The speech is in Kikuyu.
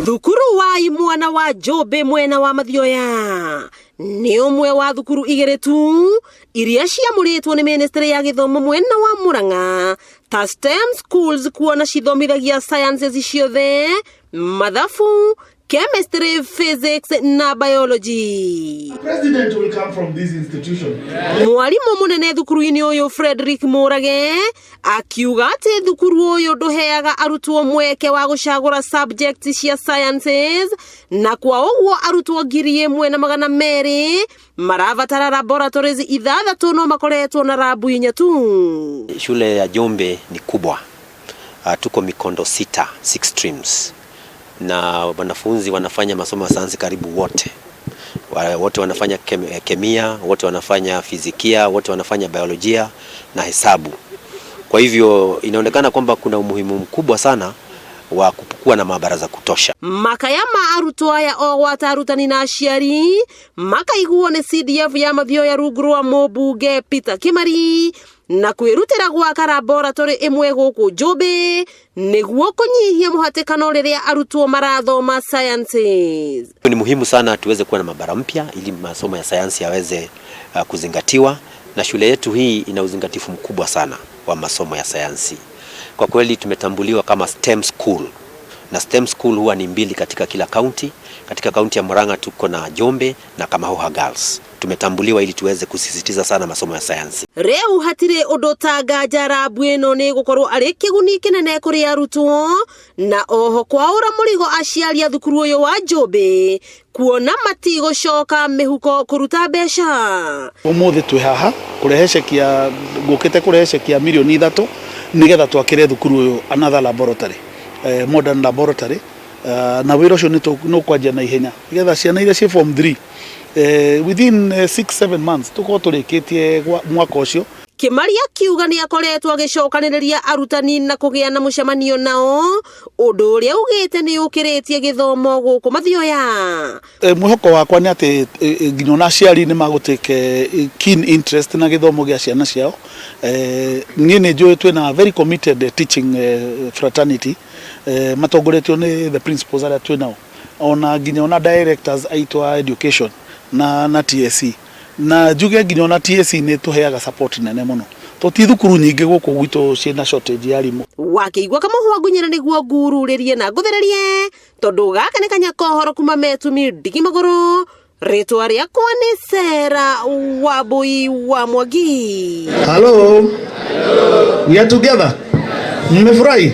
Thukuru wa imwana wa Njũmbĩ mwena wa Mathioya nĩ ũmwe wa thukuru igĩrĩ tu iria ciamũrĩtwo nĩ ministry ya gĩthomo mwena wa Murang'a ta STEM schools, kuona cithomithagia sciences ciothe, mathabu, chemistry, physics na biology. President will come from this institution. Mwarimũ mũnene thukuru-inĩ ũyũ Frederick Mũrage akiuga atĩ thukuru ũyũ ndũheaga arutwo mweke wa gũcagũra subject cia sciences, na kwa ũguo arutwo 1200 marabatara laboratories 6, no makoretwo na rabu 4 tu. Shule ya Jombe ni kubwa. Tuko mikondo sita, six streams, na wanafunzi wanafanya masomo ya sayansi karibu wote. Wote wanafanya kemia, wote wanafanya fizikia, wote wanafanya biolojia na hesabu. Kwa hivyo inaonekana kwamba kuna umuhimu mkubwa sana wa kuwa na maabara za kutosha. Makaya ma arutwo aya o gwata arutani na aciari makaiguo nĩ CDF ya Mathioya rungu rwa mũmbunge Peter Kimari na kwĩrutĩra gwaka laboratory ĩmwe gũkũ Njũmbĩ nĩguo kũnyihia mũhatĩkano rĩrĩa arutwo marathoma sciences. Ni muhimu sana tuweze kuwa na maabara mpya ili masomo ya sayansi yaweze kuzingatiwa, na shule yetu hii ina uzingatifu mkubwa sana wa masomo ya sayansi. Kwa kweli tumetambuliwa kama STEM school, na STEM school huwa ni mbili katika kila kaunti. Katika kaunti ya Murang'a tuko na Jombe na Kamahuha Girls. Tumetambuliwa ili tuweze kusisitiza sana masomo ya sayansi. Rĩu hatirĩ ũndũ ta nganja rabu ĩno nĩ gũkorwo arĩ kĩguni kĩnene kũrĩ arutwo na oho kwaũra mũrigo aciari a thukuru ũyũ wa Njũmbĩ kuona matigũcoka mĩhuko kũruta mbeca. Umuthi twĩ haha kũrehe ceki ya ngũkĩte kũrehe ceki ya mirioni 3 nigetha twakĩre thukuru ũyũ another laboratory, modern laboratory, na wĩra ũcio nĩ ũkwanjia na ihenya nigetha ciana iria ciĩ form 3, within 6 7 months tũkorwo tũrĩkĩtie mwaka ũcio. Kĩmari akiuga nĩ akoretwo agĩcokanĩrĩria arutani na kũgĩa na mũcemanio nao, ũndũ ũrĩa ugĩte nĩ ũkĩrĩtie gĩthomo gũkũ Mathioya. Mwĩhoko wakwa nĩ atĩ nginya ona aciari nĩ magũtake keen interest na gĩthomo gĩa ciana ciao. Niĩ nĩ njũĩ twĩna very committed teaching fraternity, matongoretio nĩ the principals arĩa twĩ nao, ona nginya ona directors aitũ a education na TSC, na njuge nginya ona TSC nĩ tũheaga support nene mũno to ti thukuru nyingĩ gũkũ gwitũ ciĩna shortage ya arimũ. Wakĩigua kamũhwa ngunyĩra nĩguo ngururĩrie na ngũthererie, tondũ gaka nĩ kanya kohoro kuma metumi ndigi magũrũ. Rĩtwa rĩakwa nĩ Sera Wambui wa Mwangi. Hello. We are together. Mmefurahi?